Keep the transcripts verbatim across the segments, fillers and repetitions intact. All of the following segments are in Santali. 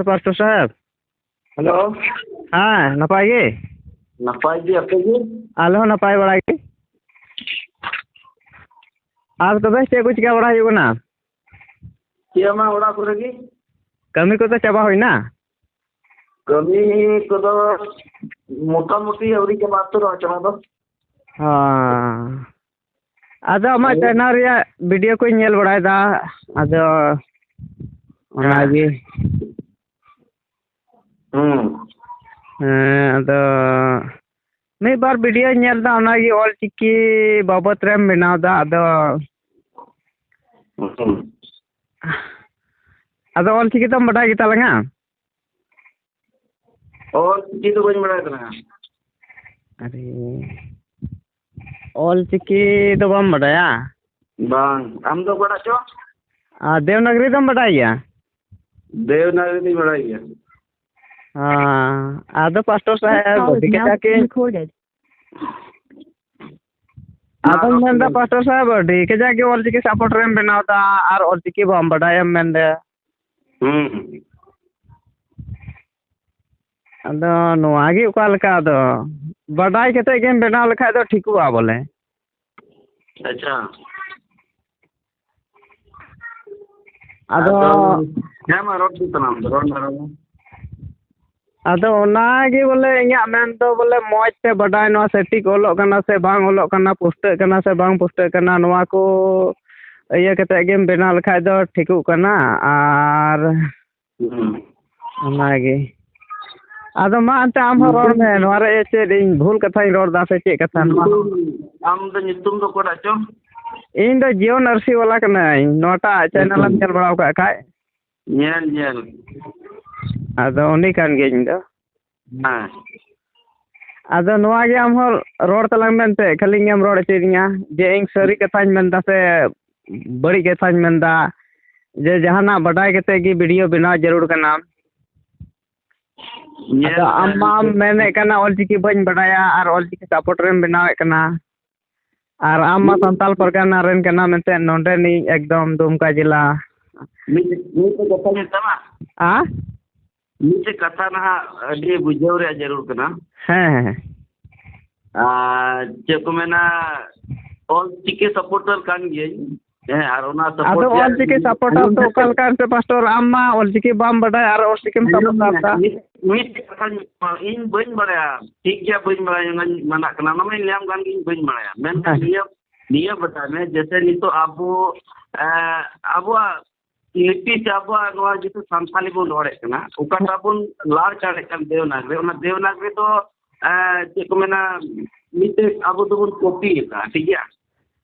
ᱯᱟᱥᱴᱚᱨ ᱥᱟᱦᱮᱵᱽ᱾ ᱦᱮᱞᱳ᱾ ᱦᱮᱸ, ᱱᱟᱯᱟᱭ ᱜᱮ? ᱱᱟᱯᱟᱭ ᱜᱮ, ᱟᱯᱮ ᱜᱮ? ᱟᱞᱮ ᱦᱚᱸ ᱱᱟᱯᱟᱭ ᱵᱟᱲᱟ ᱜᱮ᱾ ᱟᱨ ᱛᱚᱵᱮ ᱪᱮᱫ ᱠᱚ ᱪᱤᱠᱟ ᱵᱟᱲᱟ ᱦᱩᱭᱩᱜ ᱠᱟᱱᱟ? ᱪᱮᱫ ᱦᱚᱸ ᱵᱟᱝ, ᱚᱲᱟᱜ ᱠᱚᱨᱮ ᱜᱮ᱾ ᱠᱟᱹᱢᱤ ᱠᱚᱫᱚ ᱪᱟᱵᱟ ᱦᱩᱭᱱᱟ? ᱠᱟᱹᱢᱤ ᱠᱚᱫᱚ ᱢᱚᱴᱟᱢᱩᱴᱤ ᱟᱹᱣᱨᱤ ᱪᱟᱵᱟ ᱩᱛᱟᱹᱨᱚᱜᱼᱟ ᱪᱟᱵᱟ ᱫᱚ᱾ ᱦᱚᱸ᱾ ᱟᱫᱚ ᱟᱢᱟᱜ ᱦᱮᱸ᱾ ᱪᱮᱱᱮᱞ ᱨᱮᱭᱟᱜ ᱵᱷᱤᱰᱤᱭᱳ ᱠᱚᱧ ᱧᱮᱞ ᱵᱟᱲᱟᱭᱮᱫᱟ, ᱟᱫᱚ ᱚᱱᱟᱜᱮ᱾ ᱦᱩᱸ᱾ ᱦᱮᱸ, ᱟᱫᱚ ᱢᱤᱫ ᱵᱟᱨ ᱵᱷᱤᱰᱤᱭᱳᱧ ᱧᱮᱞ ᱮᱫᱟ, ᱚᱱᱟᱜᱮ ᱚᱞ ᱪᱤᱠᱤ ᱵᱟᱵᱚᱛ ᱨᱮᱢ ᱵᱮᱱᱟᱣ ᱮᱫᱟ᱾ ᱟᱫᱚ ᱦᱩᱸ᱾ ᱟᱫᱚ ᱚᱞ ᱪᱤᱠᱤ ᱫᱚᱢ ᱵᱟᱰᱟᱭ ᱜᱮᱛᱟ ᱞᱟᱝᱟ? ᱚᱞ ᱪᱤᱠᱤ ᱫᱚ ᱵᱟᱹᱧ ᱵᱟᱲᱟᱭ ᱛᱟᱞᱟᱝᱟ᱾ ᱟᱨᱮ, ᱚᱞ ᱪᱤᱠᱤ ᱫᱚ ᱵᱟᱢ ᱵᱟᱰᱟᱭᱟ? ᱵᱟᱝ, ᱟᱢ ᱫᱚ ᱚᱠᱟᱴᱟᱜ ᱪᱚ? ᱟᱨ ᱫᱮᱵᱽᱱᱟᱜᱽᱨᱤ ᱫᱚᱢ ᱵᱟᱰᱟᱭ ᱜᱮᱭᱟ? ᱫᱮᱵᱽᱱᱟᱜᱽᱨᱤ ᱫᱚᱧ ᱵᱟᱲᱟᱭ ᱜᱮᱭᱟ᱾ ᱦᱮᱸ, ᱟᱫᱚ ᱯᱟᱥᱴᱚᱨ ᱥᱟᱦᱮᱵᱽ, ᱟᱹᱰᱤ ᱠᱟᱡᱟᱠ ᱜᱮ, ᱟᱫᱚᱧ ᱢᱮᱱᱫᱟ ᱯᱟᱥᱴᱚᱨ ᱥᱟᱦᱮᱵᱽ, ᱟᱹᱰᱤ ᱠᱟᱡᱟᱠ ᱜᱮ ᱚᱞ ᱪᱤᱠᱤ ᱥᱟᱯᱳᱨᱴ ᱨᱮᱢ ᱵᱮᱱᱟᱣ ᱮᱫᱟ ᱟᱨ ᱚᱞ ᱪᱤᱠᱤ ᱵᱟᱢ ᱵᱟᱰᱟᱭᱮᱢ ᱢᱮᱱᱫᱟ᱾ ᱦᱩᱸ᱾ ᱟᱫᱚ ᱱᱚᱣᱟ ᱜᱮ ᱚᱠᱟ ᱞᱮᱠᱟ, ᱟᱫᱚ ᱵᱟᱰᱟᱭ ᱠᱟᱛᱮ ᱜᱮᱢ ᱵᱮᱱᱟᱣ ᱞᱮᱠᱷᱟᱡ ᱫᱚ ᱴᱷᱤᱠᱚᱜᱼᱟ ᱵᱚᱞᱮ᱾ ᱟᱪᱪᱷᱟ᱾ ᱟᱫᱚ ᱟᱫᱚ ᱦᱮᱸ ᱢᱟ ᱨᱚᱲ ᱛᱟᱞᱟᱝ ᱢᱮ, ᱨᱚᱲ ᱢᱮ, ᱨᱚᱲ ᱢᱮ᱾ ᱟᱫᱚ ᱚᱱᱟᱜᱮ ᱵᱚᱞᱮ ᱤᱧᱟᱹᱜ ᱢᱮᱱ ᱫᱚ ᱵᱚᱞᱮ ᱢᱚᱡᱽ ᱛᱮ ᱵᱟᱰᱟᱭ, ᱱᱚᱣᱟ ᱥᱮ ᱴᱷᱤᱠ ᱚᱞᱚᱜ ᱠᱟᱱᱟ ᱥᱮ ᱵᱟᱝ ᱚᱞᱚᱜ ᱠᱟᱱᱟ, ᱯᱩᱥᱴᱟᱹᱜ ᱠᱟᱱᱟ ᱥᱮ ᱵᱟᱝ ᱯᱩᱥᱴᱟᱹᱜ ᱠᱟᱱᱟ, ᱱᱚᱣᱟ ᱠᱚ ᱤᱭᱟᱹ ᱠᱟᱛᱮ ᱜᱮᱢ ᱵᱮᱱᱟᱣ ᱞᱮᱠᱷᱟᱡ ᱫᱚ ᱴᱷᱤᱠᱚᱜ ᱠᱟᱱᱟ᱾ ᱟᱨ ᱦᱩᱸ᱾ ᱚᱱᱟᱜᱮ᱾ ᱟᱫᱚ ᱢᱟ ᱮᱱᱛᱮ ᱟᱢ ᱦᱚᱸ ᱨᱚᱲ ᱢᱮ, ᱱᱚᱣᱟ ᱨᱮ ᱪᱮᱫ ᱤᱧ ᱵᱷᱩᱞ ᱠᱟᱛᱷᱟᱧ ᱨᱚᱲ ᱮᱫᱟ ᱥᱮ ᱪᱮᱫ ᱠᱟᱛᱷᱟ ᱱᱚᱣᱟ? ᱧᱩᱛᱩᱢ, ᱟᱢ ᱫᱚ ᱧᱩᱛᱩᱢ ᱫᱚ ᱚᱠᱚᱭᱴᱟᱜ ᱪᱚ? ᱤᱧ ᱫᱚ ᱡᱤᱭᱚᱱ ᱟᱹᱨᱥᱤ ᱵᱟᱞᱟ ᱠᱟᱹᱱᱟᱹᱧ, ᱱᱚᱣᱟᱴᱟᱜ ᱪᱮᱱᱮᱞ ᱮᱢ ᱧᱮᱞ ᱵᱟᱲᱟ ᱟᱠᱟᱫ ᱠᱷᱟᱡ? ᱧᱮᱞ, ᱧᱮᱞ᱾ ᱟᱫᱚ ᱩᱱᱤ ᱠᱟᱱ ᱜᱤᱭᱟᱹᱧ ᱤᱧ ᱫᱚ᱾ ᱦᱮᱸ᱾ ᱟᱫᱚ ᱱᱚᱣᱟ ᱜᱮ ᱟᱢ ᱦᱚᱸ ᱨᱚᱲ ᱛᱟᱞᱟᱝ ᱢᱮ ᱮᱱᱛᱮ, ᱠᱷᱟᱹᱞᱤ ᱤᱧᱮᱢ ᱨᱚᱲ ᱦᱚᱪᱚᱭᱮᱫᱤᱧᱟ ᱡᱮ ᱤᱧ ᱥᱟᱹᱨᱤ ᱠᱟᱛᱷᱟᱧ ᱢᱮᱱᱫᱟ ᱥᱮ ᱵᱟᱹᱲᱤᱡ ᱠᱟᱛᱷᱟᱧ ᱢᱮᱱᱫᱟ, ᱡᱮ ᱡᱟᱦᱟᱱᱟᱜ ᱵᱟᱰᱟᱭ ᱠᱟᱛᱮ ᱜᱮ ᱵᱷᱤᱰᱤᱭᱳ ᱵᱮᱱᱟᱣ ᱡᱟᱹᱨᱩᱲ ᱠᱟᱱᱟ᱾ ᱧᱮᱞ ᱟᱫᱚ ᱟᱢ ᱢᱮ᱾ ᱢᱟᱢ ᱢᱮᱱᱮᱫ ᱠᱟᱱᱟ ᱚᱞᱪᱤᱠᱤ ᱵᱟᱹᱧ ᱵᱟᱰᱟᱭᱟ ᱟᱨ ᱚᱞᱪᱤᱠᱤ ᱥᱟᱯᱳᱨᱴ ᱨᱮᱢ ᱵᱮᱱᱟᱣᱮᱫ ᱠᱟᱱᱟ, ᱟᱨ ᱟᱢ ᱢᱟ ᱢᱤᱫ ᱥᱟᱱᱛᱟᱲ ᱯᱟᱨᱜᱟᱱᱟ ᱨᱮᱱ ᱠᱟᱱᱟᱢ ᱮᱱᱛᱮᱫ, ᱱᱚᱰᱮᱱᱤᱡ ᱮᱠᱫᱚᱢ ᱫᱩᱢᱠᱟ ᱡᱮᱞᱟ᱾ ᱢᱤᱫ, ᱢᱤᱫᱴᱮᱡ ᱠᱟᱛᱷᱟᱧ ᱢᱮᱛᱟᱢᱟ᱾ ᱟ? ᱢᱤᱫᱴᱮᱡ ᱠᱟᱛᱷᱟ ᱱᱟᱦᱟᱜ ᱟᱹᱰᱤ ᱵᱩᱡᱷᱟᱹᱣ ᱨᱮᱭᱟᱜ ᱡᱟᱹᱨᱩᱲ ᱠᱟᱱᱟ᱾ ᱦᱮᱸ, ᱦᱮᱸ, ᱦᱮᱸ᱾ ᱟᱨ ᱪᱮᱫ ᱠᱚ ᱢᱮᱱᱟ, ᱚᱞ ᱪᱤᱠᱤ supporter ᱠᱟᱱ ᱜᱤᱭᱟᱹᱧ᱾ ᱦᱮᱸ, ᱟᱨ ᱚᱱᱟ support ᱟᱫᱚ ᱨᱮᱭᱟᱜ ᱚᱞ ᱪᱤᱠᱤ ᱟᱸᱡᱚᱢ supporter ᱫᱚ ᱢᱮ, ᱚᱠᱟ ᱞᱮᱠᱟ ᱮᱱᱛᱮ ᱯᱟᱥᱴᱚᱨ? ᱟᱢ ᱢᱟ ᱚᱞ ᱪᱤᱠᱤ ᱵᱟᱢ ᱵᱟᱰᱟᱭ ᱟᱨ ᱚᱞ ᱪᱤᱠᱤᱢ ᱟᱸᱡᱚᱢ ᱥᱟᱯᱚᱴᱟᱨ ᱢᱮ, ᱫᱟ᱾ ᱢᱤᱫ, ᱢᱤᱫ ᱠᱟᱛᱷᱟᱧ, ᱤᱧ ᱵᱟᱹᱧ ᱵᱟᱲᱟᱭᱟ, ᱴᱷᱤᱠ ᱜᱮᱭᱟ, ᱵᱟᱹᱧ ᱵᱟᱲᱟᱭᱟ, ᱚᱱᱟᱧ ᱢᱟᱱᱟᱜ ᱠᱟᱱᱟ, ᱚᱱᱟ ᱢᱟᱧ ᱞᱟᱹᱭᱟᱢ ᱠᱟᱱ ᱜᱤᱧ, ᱵᱟᱹᱧ ᱵᱟᱲᱟᱭᱟ᱾ ᱢᱮᱱᱠᱷᱟᱱ ᱦᱮᱸ᱾ ᱱᱤᱭᱟᱹ, ᱱᱤᱭᱟᱹ ᱵᱟᱰᱟᱭ ᱢᱮ, ᱡᱮᱥᱮ ᱱᱤᱛᱚᱜ ᱟᱵᱚ, ᱮᱸ, ᱟᱵᱚᱣᱟᱜ ᱞᱤᱯᱤ ᱥᱮ ᱟᱵᱚᱣᱟᱜ ᱱᱚᱣᱟ ᱡᱮᱦᱮᱛᱩ ᱥᱟᱱᱛᱟᱞᱤ ᱵᱚᱱ ᱨᱚᱲᱮᱫ ᱠᱟᱱᱟ, ᱚᱠᱟᱴᱟᱜ ᱵᱚᱱ ᱞᱟᱲ ᱪᱟᱲᱮᱫ ᱠᱟᱱ ᱫᱮᱣᱱᱟᱜᱽᱨᱤ, ᱚᱱᱟ ᱫᱮᱣᱱᱟᱜᱽᱨᱤ ᱫᱚ, ᱮᱸ, ᱪᱮᱫ ᱠᱚ ᱢᱮᱱᱟ, ᱢᱤᱫᱴᱮᱡ ᱟᱵᱚ ᱫᱚᱵᱚᱱ ᱠᱚᱯᱤ ᱟᱠᱟᱫᱼᱟ, ᱴᱷᱤᱠ ᱜᱮᱭᱟ?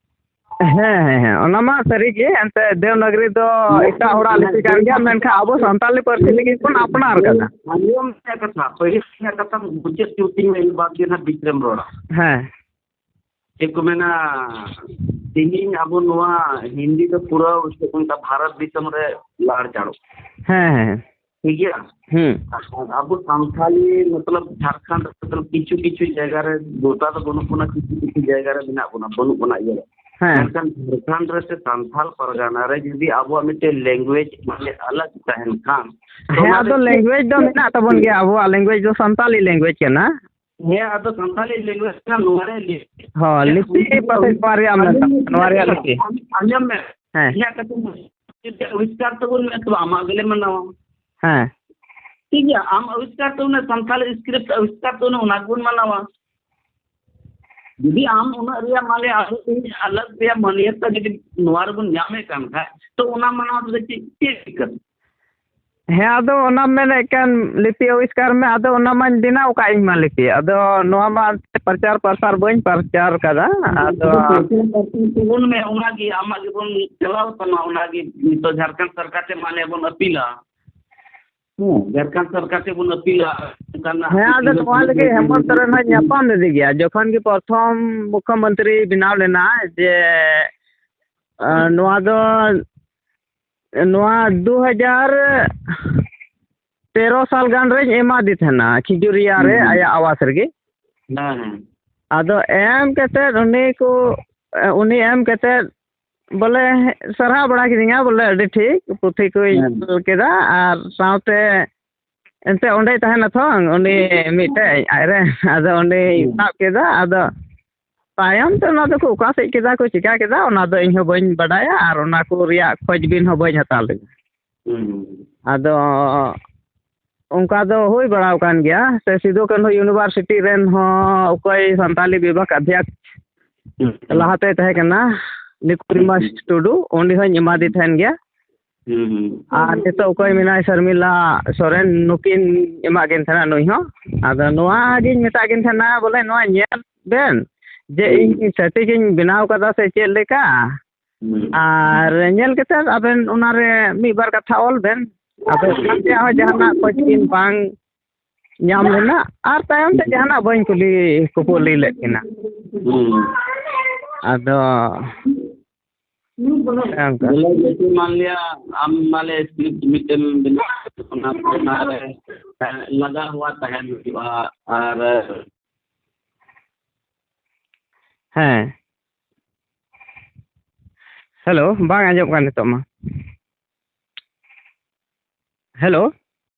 ᱦᱮᱸ, ᱦᱮᱸ, ᱦᱮᱸ, ᱚᱱᱟ ᱢᱟ ᱥᱟᱹᱨᱤ ᱜᱮ, ᱮᱱᱛᱮ ᱫᱮᱣᱱᱟᱜᱽᱨᱤ ᱫᱚ ᱦᱮᱸ, ᱮᱴᱟᱜ ᱦᱚᱲᱟᱜ ᱦᱮᱸ, ᱞᱤᱯᱤ ᱠᱟᱱ ᱜᱮᱭᱟ, ᱢᱮᱱᱠᱷᱟᱱ ᱟᱵᱚ ᱥᱟᱱᱛᱟᱞᱤ ᱯᱟᱹᱨᱥᱤ ᱞᱟᱹᱜᱤᱫ ᱵᱚᱱ ᱟᱯᱱᱟᱨ ᱠᱟᱫᱟ᱾ ᱟᱸᱡᱚᱢ ᱢᱮ ᱠᱟᱛᱷᱟ, ᱯᱟᱹᱦᱤᱞ ᱨᱮᱭᱟᱜ ᱠᱟᱛᱷᱟ ᱢᱩᱪᱟᱹᱫ ᱪᱩᱴᱤ ᱢᱮ, ᱤᱱᱟᱹ ᱵᱟᱫᱽ ᱜᱮ ᱱᱟᱦᱟᱜ ᱵᱤᱪᱨᱮᱢ ᱨᱚᱲᱟ᱾ ᱦᱮᱸ᱾ ᱪᱮᱫ ᱠᱚ ᱢᱮᱱᱟ, ᱛᱮᱦᱮᱧ ᱟᱵᱚ ᱱᱚᱣᱟ ᱦᱤᱱᱫᱤ ᱫᱚ ᱯᱩᱨᱟᱹ ᱪᱮᱫ ᱠᱚ ᱢᱮᱛᱟᱜᱼᱟ, ᱵᱷᱟᱨᱚᱛ ᱫᱤᱥᱚᱢ ᱨᱮ ᱞᱟᱲ ᱪᱟᱲᱚᱜ᱾ ᱦᱮᱸ, ᱦᱮᱸ᱾ ᱴᱷᱤᱠ ᱜᱮᱭᱟ? ᱦᱩᱸ᱾ ᱟᱨ ᱟᱵᱚ ᱥᱟᱱᱛᱷᱟᱞᱤ ᱢᱚᱛᱞᱚᱵ ᱡᱷᱟᱲᱠᱷᱚᱸᱰ ᱨᱮ ᱢᱚᱛᱞᱚᱵ ᱠᱤᱪᱷᱩ ᱠᱤᱪᱷᱩ ᱡᱟᱭᱜᱟ ᱨᱮ ᱜᱚᱴᱟ ᱫᱚ ᱵᱟᱹᱱᱩᱜ ᱵᱚᱱᱟ, ᱠᱤᱪᱷᱩ ᱠᱤᱪᱷᱩ ᱡᱟᱭᱜᱟ ᱨᱮ ᱢᱮᱱᱟᱜ ᱵᱚᱱᱟ, ᱵᱟᱹᱱᱩᱜ ᱵᱚᱱᱟ ᱤᱭᱟᱹ ᱨᱮ᱾ ᱦᱮᱸ᱾ ᱢᱮᱱᱠᱷᱟᱱ ᱡᱷᱟᱲᱠᱷᱚᱸᱰ ᱨᱮ ᱥᱮ ᱥᱟᱱᱛᱷᱟᱞ ᱯᱟᱨᱜᱟᱱᱟ ᱨᱮ ᱡᱩᱫᱤ ᱟᱵᱚᱣᱟᱜ ᱢᱤᱫᱴᱮᱱ language ᱢᱟᱱᱮ ᱟᱞᱟᱜᱽ ᱛᱟᱦᱮᱱ ᱠᱷᱟᱱ, ᱛᱚ ᱦᱮᱸ, ᱚᱱᱟ ᱟᱫᱚ ᱫᱚ ᱪᱮᱫ language ᱫᱚ ᱢᱮᱱᱟᱜ ᱛᱟᱵᱚᱱ ᱜᱮᱭᱟ, ᱟᱵᱚᱣᱟᱜ language ᱫᱚ ᱥᱟᱱᱛᱟᱞᱤ language ᱠᱟᱱᱟ᱾ ᱦᱮᱸ, ᱟᱫᱚ ᱥᱟᱱᱛᱟᱞᱤ language ᱠᱟᱱᱟ, ᱱᱚᱣᱟ ᱨᱮ ᱞᱤᱯᱤ᱾ ᱦᱚᱸ, ᱞᱤᱯᱤ ᱯᱟᱥᱮᱡ ᱱᱚᱣᱟ ᱨᱮᱭᱟᱜ ᱢᱮᱱᱟᱜ ᱛᱟᱵᱚᱱᱟ, ᱱᱚᱣᱟ ᱨᱮᱭᱟᱜ ᱞᱤᱯᱤ᱾ ᱟᱸᱡᱚᱢ ᱢᱮ, ᱦᱮᱸ᱾ ᱤᱧᱟᱹᱜ ᱠᱟᱛᱷᱟ ᱡᱩᱫᱤ ᱟᱵᱤᱥᱠᱟᱨ ᱛᱟᱵᱚᱱ ᱢᱮ, ᱛᱚ ᱟᱢᱟᱜ ᱜᱮᱞᱮ ᱢᱟᱱᱟᱣᱟ᱾ ᱦᱮᱸ᱾ ᱴᱷᱤᱠ ᱜᱮᱭᱟ, ᱟᱢ ᱟᱵᱤᱥᱠᱟᱨ ᱛᱟᱵᱚᱱ ᱢᱮ, ᱥᱟᱱᱛᱟᱞᱤ script ᱟᱵᱤᱥᱠᱟᱨ ᱛᱟᱵᱚᱱ ᱢᱮ, ᱚᱱᱟ ᱜᱮᱵᱚᱱ ᱢᱟᱱᱟᱣᱟ᱾ ᱡᱩᱫᱤ ᱟᱢ ᱩᱱᱟᱹᱜ ᱨᱮᱭᱟᱜ ᱢᱟᱱᱮ ᱟᱞᱟᱜᱽ ᱨᱮᱭᱟᱜ ᱢᱟᱹᱱᱭᱟᱹᱛᱟ ᱡᱩᱫᱤ ᱱᱚᱣᱟ ᱨᱮᱵᱚᱱ ᱧᱟᱢᱮᱫ ᱠᱟᱱ ᱠᱷᱟᱡ, ᱛᱚ ᱚᱱᱟ ᱢᱟᱱᱟᱣ ᱛᱮᱫᱚ ᱪᱮᱫ, ᱪᱮᱫ ᱫᱤᱠᱠᱟᱹᱛ? ᱦᱮᱸ, ᱟᱫᱚ ᱚᱱᱟᱢ ᱢᱮᱱᱮᱫ ᱠᱟᱱ ᱞᱤᱯᱤ ᱟᱵᱤᱥᱠᱟᱨ ᱢᱮ, ᱟᱫᱚ ᱚᱱᱟ ᱢᱟᱧ ᱵᱮᱱᱟᱣ ᱠᱟᱜ ᱤᱧ ᱢᱟ ᱞᱤᱯᱤ, ᱟᱫᱚ ᱱᱚᱣᱟ ᱢᱟ ᱯᱨᱚᱪᱟᱨ ᱯᱨᱚᱥᱟᱨ ᱵᱟᱹᱧ ᱯᱨᱚᱪᱟᱨ ᱠᱟᱫᱟ, ᱟᱫᱚ ᱛᱟᱵᱚᱱ ᱢᱮ, ᱚᱱᱟᱜᱮ ᱟᱢᱟᱜ ᱜᱮᱵᱚᱱ ᱪᱟᱞᱟᱣ ᱛᱟᱢᱟ, ᱚᱱᱟᱜᱮ ᱱᱤᱛᱚᱜ ᱡᱷᱟᱲᱠᱷᱚᱸᱰ ᱥᱚᱨᱠᱟᱨ ᱴᱷᱮᱱ ᱢᱟᱱᱮ ᱵᱚᱱ ᱟᱹᱯᱤᱞᱟ᱾ ᱦᱮᱸ, ᱡᱷᱟᱲᱠᱷᱚᱸᱰ ᱥᱚᱨᱠᱟᱨ ᱴᱷᱮᱱ ᱵᱚᱱ ᱟᱹᱯᱤᱞᱟ᱾ ᱚᱱᱠᱟᱱᱟᱜ ᱦᱮᱸ, ᱟᱫᱚ ᱱᱚᱣᱟ ᱞᱟᱹᱜᱤᱫ ᱦᱮᱢᱚᱱᱛ ᱥᱚᱨᱮᱱ ᱦᱚᱸᱭ ᱧᱟᱯᱟᱢ ᱞᱮᱫᱮ ᱜᱮᱭᱟ, ᱡᱚᱠᱷᱚᱱ ᱜᱮ ᱯᱨᱚᱛᱷᱚᱢ ᱢᱩᱠᱷᱭᱚᱢᱚᱱᱛᱨᱤ ᱵᱮᱱᱟᱣ ᱞᱮᱱᱟ, ᱡᱮ, ᱟᱸ, ᱱᱚᱣᱟ ᱫᱚ ᱱᱚᱣᱟ ᱫᱩ ᱦᱟᱡᱟᱨ ᱛᱮᱨᱚ ᱥᱟᱞ ᱜᱟᱱ ᱨᱮᱧ ᱮᱢᱟᱫᱮ ᱛᱟᱦᱮᱱᱟ ᱠᱷᱤᱡᱩᱨᱤᱭᱟ ᱨᱮ, ᱦᱩᱸ, ᱦᱩᱸ᱾ ᱟᱭᱟᱜ ᱟᱣᱟᱥ ᱨᱮᱜᱮ᱾ ᱦᱮᱸ, ᱦᱮᱸ᱾ ᱟᱫᱚ ᱮᱢ ᱠᱟᱛᱮᱫ ᱩᱱᱤ ᱠᱚ, ᱩᱱᱤ ᱮᱢ ᱠᱟᱛᱮᱫ ᱵᱚᱞᱮ ᱥᱟᱨᱦᱟᱣ ᱵᱟᱲᱟ ᱠᱤᱫᱤᱧᱟ, ᱵᱚᱞᱮ ᱟᱹᱰᱤ ᱴᱷᱤᱠ, ᱯᱩᱛᱷᱤ ᱠᱚᱧ ᱦᱮᱸ᱾ ᱚᱞ ᱠᱮᱫᱟ ᱟᱨ ᱥᱟᱶᱛᱮ ᱮᱱᱛᱮ ᱚᱸᱰᱮᱭ ᱛᱟᱦᱮᱱᱟ ᱛᱚ, ᱩᱱᱤ ᱢᱤᱫᱴᱮᱡ ᱟᱡᱨᱮ, ᱟᱫᱚ ᱚᱸᱰᱮᱭ ᱦᱩᱸ᱾ ᱥᱟᱵ ᱠᱮᱫᱟ᱾ ᱟᱫᱚ ᱛᱟᱭᱚᱢ ᱛᱮ ᱚᱱᱟ ᱫᱚᱠᱚ ᱚᱠᱟ ᱥᱮᱫ ᱠᱮᱫᱟ ᱠᱚ, ᱪᱤᱠᱟ ᱠᱮᱫᱟ, ᱚᱱᱟ ᱫᱚ ᱤᱧ ᱦᱚᱸ ᱵᱟᱹᱧ ᱵᱟᱰᱟᱭᱟ, ᱟᱨ ᱚᱱᱟ ᱠᱚ ᱨᱮᱭᱟᱜ ᱠᱷᱚᱡᱽ ᱵᱤᱱ ᱦᱚᱸ ᱵᱟᱹᱧ ᱦᱟᱛᱟᱣ ᱞᱮᱫᱟ᱾ ᱦᱩᱸ᱾ ᱟᱫᱚ ᱚᱱᱠᱟ ᱫᱚ ᱦᱩᱭ ᱵᱟᱲᱟᱣ ᱟᱠᱟᱱ ᱜᱮᱭᱟ᱾ ᱥᱮ ᱥᱤᱫᱩ ᱠᱟᱹᱱᱦᱩ ᱤᱭᱩᱱᱤᱵᱷᱟᱨᱥᱤᱴᱤ ᱨᱮᱱ ᱦᱚᱸ ᱚᱠᱚᱭ ᱥᱟᱱᱛᱟᱞᱤ ᱵᱤᱵᱷᱟᱜᱽ ᱚᱫᱷᱭᱚᱠᱥ ᱦᱩᱸ᱾ ᱞᱟᱦᱟᱛᱮᱭ ᱛᱟᱦᱮᱸ ᱠᱟᱱᱟ, ᱱᱤᱠᱩᱨᱤᱢᱟᱥ ᱦᱩᱸ᱾ ᱴᱩᱰᱩ, ᱩᱱᱤ ᱦᱚᱸᱧ ᱮᱢᱟᱫᱮ ᱛᱟᱦᱮᱱ ᱜᱮᱭᱟ᱾ ᱦᱩᱸ, ᱦᱩᱸ᱾ ᱟᱨ ᱱᱤᱛᱚᱜ ᱚᱠᱚᱭ ᱢᱮᱱᱟᱭ, ᱥᱚᱨᱢᱤᱞᱟ ᱥᱚᱨᱮᱱ, ᱱᱩᱠᱤᱱ ᱮᱢᱟᱜ ᱠᱤᱱ ᱛᱟᱦᱮᱱᱟ ᱱᱩᱭ ᱦᱚᱸ᱾ ᱟᱫᱚ ᱱᱚᱣᱟ ᱜᱤᱧ ᱢᱮᱛᱟᱜ ᱠᱤᱱ ᱛᱟᱦᱮᱱᱟ, ᱵᱚᱞᱮ, ᱱᱚᱣᱟ ᱧᱮᱞ ᱵᱮᱱ ᱡᱮ ᱦᱩᱸ᱾ ᱤᱧ ᱥᱟᱹᱴᱤᱠ ᱤᱧ ᱵᱮᱱᱟᱣ ᱠᱟᱫᱟ ᱥᱮ ᱪᱮᱫ ᱞᱮᱠᱟ, ᱦᱩᱸ᱾ ᱟᱨ ᱧᱮᱞ ᱠᱟᱛᱮᱫ ᱟᱵᱮᱱ ᱚᱱᱟᱨᱮ ᱢᱤᱫ ᱵᱟᱨ ᱠᱟᱛᱷᱟ ᱚᱞ ᱵᱮᱱ᱾ ᱟᱫᱚ ᱚᱱᱟ ᱨᱮᱭᱟᱜ ᱦᱚᱸ ᱡᱟᱦᱟᱱᱟᱜ ᱠᱷᱚᱡᱽ ᱵᱤᱱ ᱵᱟᱝ ᱧᱟᱢ ᱞᱮᱱᱟ, ᱟᱨ ᱛᱟᱭᱚᱢ ᱛᱮ ᱡᱟᱦᱟᱱᱟᱜ ᱵᱟᱹᱧ ᱠᱩᱞᱤ ᱠᱩᱯᱩᱞᱤ ᱞᱮᱫ ᱠᱤᱱᱟ᱾ ᱦᱩᱸ᱾ ᱟᱫᱚ ᱚᱱᱮ ᱚᱱᱠᱟ᱾ ᱵᱚᱞᱮ, ᱡᱮᱭᱥᱮ ᱢᱟᱱ ᱞᱤᱭᱟ, ᱟᱢ ᱢᱟᱞᱮ ᱥᱠᱨᱤᱯᱴ ᱢᱤᱫᱴᱮᱱ ᱵᱮᱱᱟᱣ, ᱚᱱᱟ, ᱚᱱᱟ ᱨᱮ ᱞᱟᱜᱟᱣ ᱦᱩᱭᱩᱜᱼᱟ, ᱟᱨ ᱦᱮᱸ᱾ ᱦᱮᱞᱳ, ᱵᱟᱝ ᱟᱸᱡᱚᱢᱚᱜ ᱠᱟᱱ ᱱᱤᱛᱚᱜ ᱢᱟ᱾ ᱦᱮᱞᱳ᱾